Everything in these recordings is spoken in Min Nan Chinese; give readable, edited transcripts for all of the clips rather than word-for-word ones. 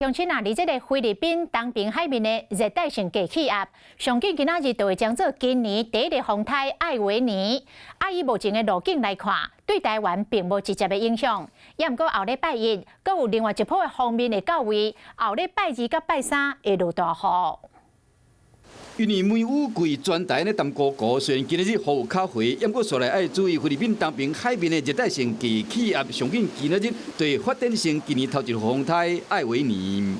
鄉親啊，佇這个菲律賓東爿海面的熱帶性低氣壓，上緊今仔日就會將做今年第一个風颱艾維尼。啊，以目前的路徑來看，對台灣並無直接的影響。也毋過後禮拜一，閣有另外一波的鋒面會到位，後禮拜二佮拜三會落大雨。因為梅雨季全台咧澹糊糊，雖然今仔日雨有較回，毋過煞來愛注意菲律賓東爿海面的熱帶性低氣壓，上緊今仔日對發展成今年頭一個風颱艾維尼。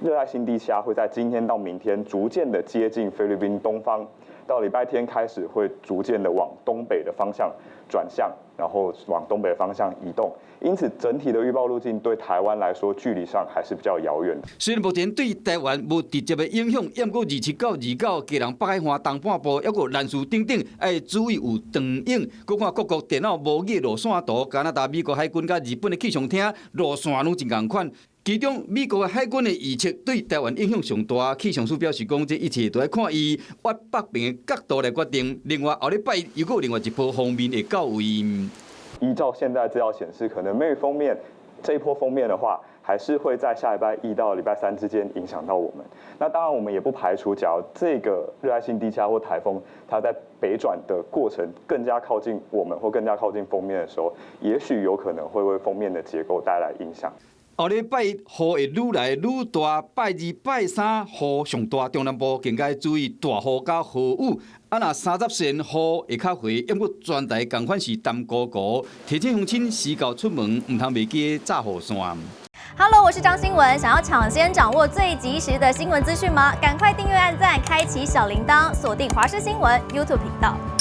熱帶性低氣壓會在今天到明天逐漸的接近菲律賓東方，到禮拜天開始會逐漸的往東北的方向轉向，然後往東北方向移動。因此，整體的預報路徑對台灣來說，距離上還是比較遙遠的。雖然目前對台灣無直接的影響，毋過27到29，基隆北海岸東半部，抑閣蘭嶼等等，愛注意有長影。閣看各國電腦模擬路線圖，加拿大、美國海軍佮日本的氣象廳路線攏真仝款。其中，美國的海軍的預測對台灣影響上大。氣象署表示講，這一切都愛看伊越北邊的角度來決定。另外，後禮拜又閣有另外一波鋒面會到位。依照現在資料顯示，可能梅雨鋒面這一波鋒面的話，還是會在下禮拜一到禮拜三之間影響到我們。那當然，我們也不排除，假如這個熱帶性低氣壓或颱風，它在北轉的過程更加靠近我們或更加靠近鋒面的時候，也許有可能會為鋒面的結構帶來影響。後禮拜一雨會愈來愈大，拜二、拜三雨上大，中南部更加注意大雨佮豪雨。啊，若三十線雨會較回，毋過全台仝款是澹糊糊。提醒鄉親時到出門，毋通袂記紮雨傘。 Hello，我是張新聞，想要搶先掌握最及時的新聞資訊嗎？趕快訂閱、按讚、開啟小鈴鐺，鎖定華視新聞 YouTube 頻道。